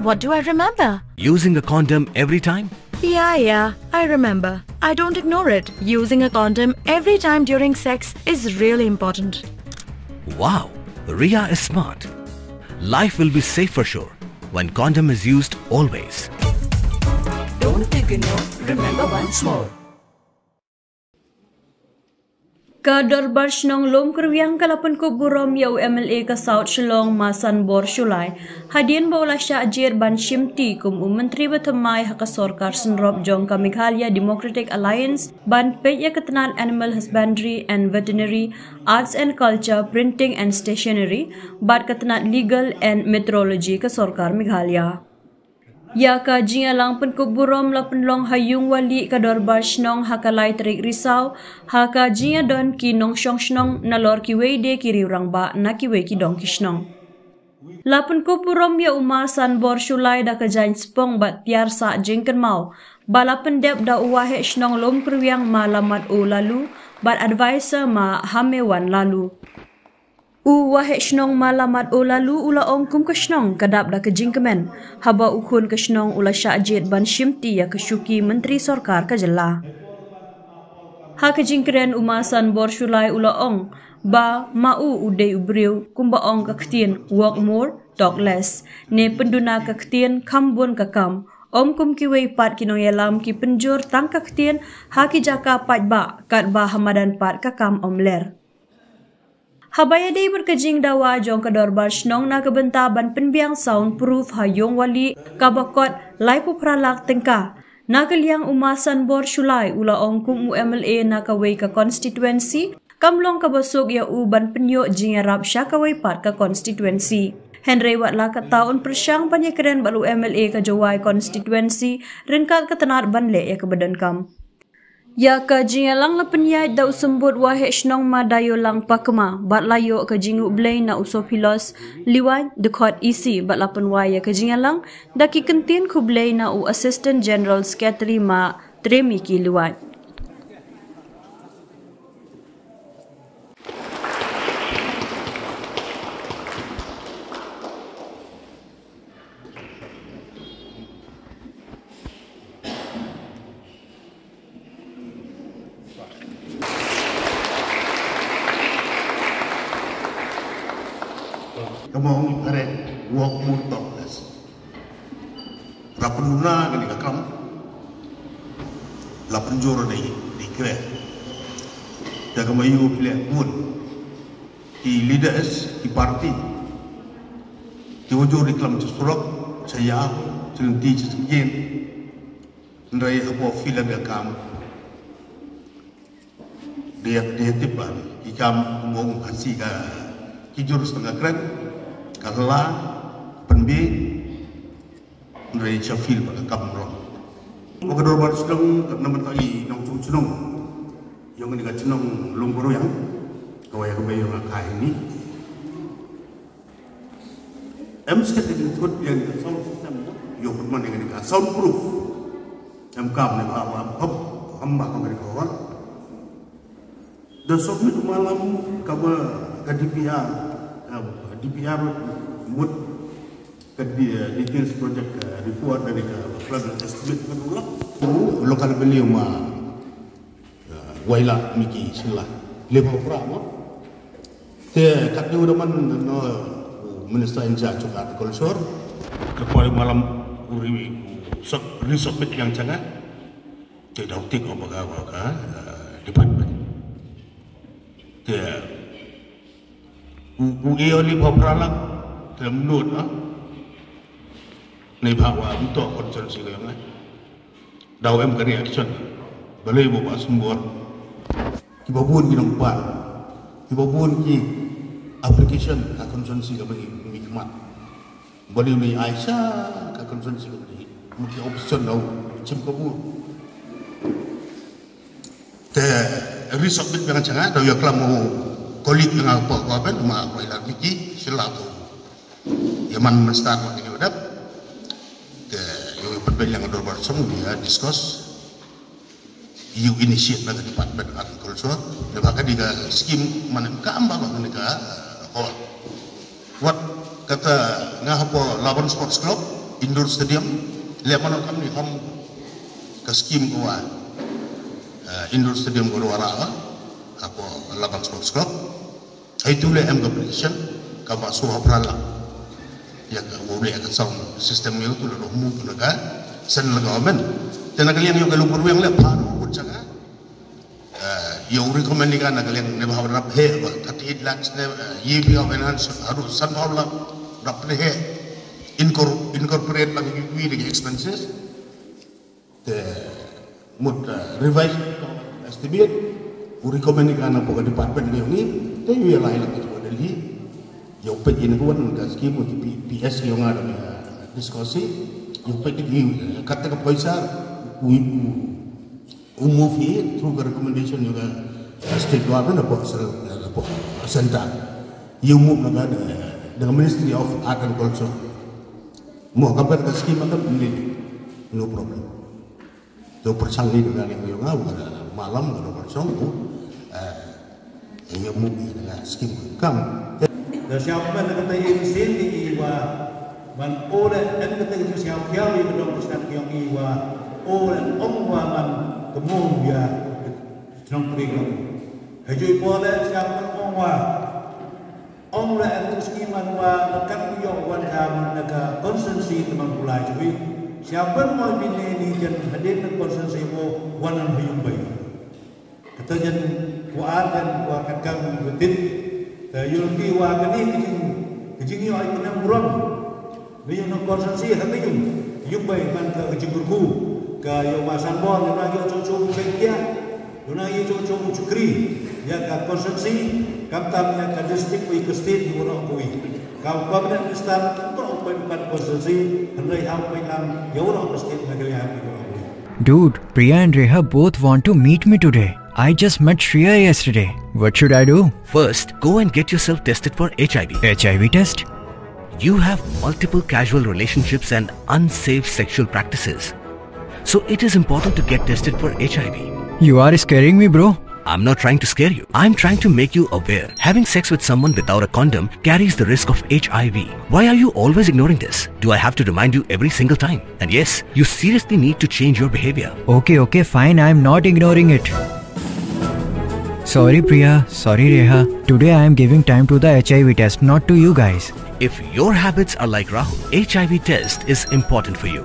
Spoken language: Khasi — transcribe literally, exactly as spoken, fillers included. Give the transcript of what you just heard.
What do I remember? Using a condom every time? Yeah, yeah, I remember. I don't ignore it. Using a condom every time during sex is really important. Wow, Ria is smart. Life will be safe for sure when condom is used always. Don't ignore, remember once more. Ka Dorbar Shnong Lum Kyrwiang ka la pynkup burom ïa u M L A ka South Shillong, Ma Sanbor Shullai, hadien ba u la shah jied ban shimti kum u Myntri ba thymmai ha ka sorkar synrop jong ka Meghalaya Democratic Alliance ban peit ïa ka tnat Animal Husbandry and Veterinary, Arts and Culture, Printing and Stationery, bad ka tnat Legal and Metrology ka sorkar Meghalaya. Ïa ka jingïalang pynkup burom la pynlong ha Yung Wali ka Dorbar Shnong ha ka lai tarik Risaw, ha ka jingïadon ki nongshong shnong nalor kiwei de ki riew rangbah na kiwei ki dong ki shnong. La pynkup burom ïa u Ma Sanbor Shullai da ka jaiñ spong bad tiar sah jingkynmaw, ba la pyndep da u Waheh Shnong Lum Kyrwiang Ma Lamat O Laloo bad Advisor Ma Hamewan Laloo. U Waheh Shnong Ma Lamat O Laloo u la ong kum ka shnong ka dap da ka jingkmen haba u khun ka shnong u la shah jied ban shimti ïa ka shuki Myntri Sorkar ka jylla. Ha ka jingkren u Ma Sanbor Shullai u la ong ba ma u u dei u briew kumba ong ka ktien, work more, talk less, ne pynduna ka ktien, kham bun ka kam. Ym kum kiwei pat ki nongïalam ki pynjur tang ka ktien ha ki jaka paidbah, katba ha madan pat ka kam ym ler. Haba ïadei bad ka jingdawa jong ka Dorbar Shnong na ka bynta ban pynbiang sound proof ha Yung Wali kaba kot laiphew phra lak tyngka, na ka liang u Ma Sanbor Shullai u la ong kum u M L A na kawei ka constituency, kam long kaba suk ïa u ban pynïoh jingïarap sha kawei pat ka constituency. Hynrei wat la katta un pyrshang ban ïakren bad u M L A ka Jowai constituency ryngkat ka tnat ban leh ïa kaba donkam. Ïa ka jingïalang la pynïaid da u Symbud Waheh Shnong Ma Dayolang Pakma bad la ïoh ka jingïoh blei na u Sophilos Liwat, dkhot E C, bad la pynwai ïa ka jingïalang da ki kyntien khublei na u Assistant General Secretary Ma Tremiki Liwat. Ka mong kare, work more, talk less. Ra pynluna kane ka kam, la pynjur da i, da i kre. Te ka ma ïoh phi leh bun. Ki leaders, ki party, ki wa jur ïa klam sha surok, sha ïa, sha lynti, sha syngkien. Hynrei hapoh field ka kam, da ïa, da ïa tip ba ki kam kumba ong Khasi ka, ki jur sha ka kren, ka hla, pynbiej, hynrei sha field pat ka kam rong. Ka Dorbar Shnong ka na mynta i nongshong shnong ïong kane ka shnong Lum Kyrwiang, ka wei ka bei ïong ka kai ni. Em skhet ka jingthut ïa ka sound system, ïoh pynman ïa ka soundproof. Em kam ne ba, ba, ba, em ba kam ne ka hol. Da submit malam kaba ka D P R, ka D P R mut ka di-, details project, eh, report dari ka plan estimate ka dula. Local value ma Wailadmiki Shylla. Leh ba pra mo. Te kat ni udah man no Minister in charge of Agriculture. Ka poi malam uri sub-, resubmit yang changa. Te dau tik o baga baga, eh, department. Te u, u e oli ba pra lang. Te menurut ah. Ni ba wa untuk konsensi ko yang eh. Dau em ka reaction. Balei mo ba sembor. Kiba bun ki nongpar. Kiba bun ki application ka constituency ka bagi mi khmat. Balei mi Aisha ka constituency ka bagi. Mungkin option dau chim ka bun. Te resubmit biang changa dau ya klam mo colleague nga pa ko ben ma Wailadmiki Shylla tu. Ïa man Minister ma kini u dep. Te ïa u pynbeit ïa nga Dorbar Shnong ïa discuss. Ïa u initiate na ka Department Agriculture. Ïa ba ka di ka scheme man ka am ba ka ni ka, eh, hall. Wat kata nga hapoh Laban Sports Club. Indoor stadium, leh mano kam ni hom ka scheme ko wa, eh, indoor stadium ko wa ra ha ko Labang Sports Club. Hai tu leh em ka application ka ba so ha prala. Ya ka wo leh ka sound system yo tu leh move na ka central government. Te na ka liang yo ka lumpur yang leh pa ro ko changa. Eh, yow recommend ni ka na ka liang ne ba rap he ba thirty-eight lakhs ne, eh, ye bi ka finance haru san ba la rap ne he inkor-, incorporate ba ki wi ni expenses. Te mut, eh, revise estimate u recommend ni ka na poka department ni ni te yu ya lai la ko Delhi. Yow pek ini ko wan ka scheme ko P-, P S yow nga da, eh, discuss. Yow pek ni, eh, kata ka paisa u, u U move hi through ka recommendation jong ka, uh, state government hapoh, uh, hapoh centre. Ïa u move na ka, uh, the Ministry of Art and Culture. Mo ka ber ka scheme ka beli. No problem. To persang ni dengan yang nga, nga malam nga persang tu. Uh, Ïa move ïa ka scheme kam. Te sngewbha na kata ïa ka sien ïa i wa man o leh en kata ka sngewbha ïa ka dong ka sngewbha ïa i wa o leh ong wa man ka move ïa ka chnong pring. Ha jui por leh sngewbha ong wa ong leh en ka scheme man wa ka kan ïoh wan ka man na ka constituency Taman Pulai jui. Sngewbha mo bine ni jan hadien na constituency mo wan ha Ïumbai. Kata jan wa ar jan wa katkam wa tit. Te ïoh ki wa kani ka jing, ka jingïoh ai kane burom. Ni ïoh nong constituency ha ka ïung, ïung bai man ka, ka jingkyrkhu. Ka ïoh wa sanbor ïoh na ïoh chocho u chai kia. Ïoh na ïoh chocho u chukri. Ïa ka constituency, kam tam ïa ka district, ïa ka state, ïoh na ko i. Ka cabinet minister, to open pan constituency, hynrei ha open lam, ïoh na ka state Meghalaya, ïoh na ko i. Dude, Priya and Reha both want to meet me today. I just met Shreya yesterday. What should I do? First, go and get yourself tested for H I V. H I V test? You have multiple casual relationships and unsafe sexual practices. So it is important to get tested for H I V. You are scaring me, bro. I'm not trying to scare you. I'm trying to make you aware. Having sex with someone without a condom carries the risk of H I V. Why are you always ignoring this? Do I have to remind you every single time? And yes, you seriously need to change your behavior. Okay, okay, fine. I'm not ignoring it. Sorry, Priya. Sorry, Reha. Today I am giving time to the H I V test, not to you guys. If your habits are like Rahul, H I V test is important for you.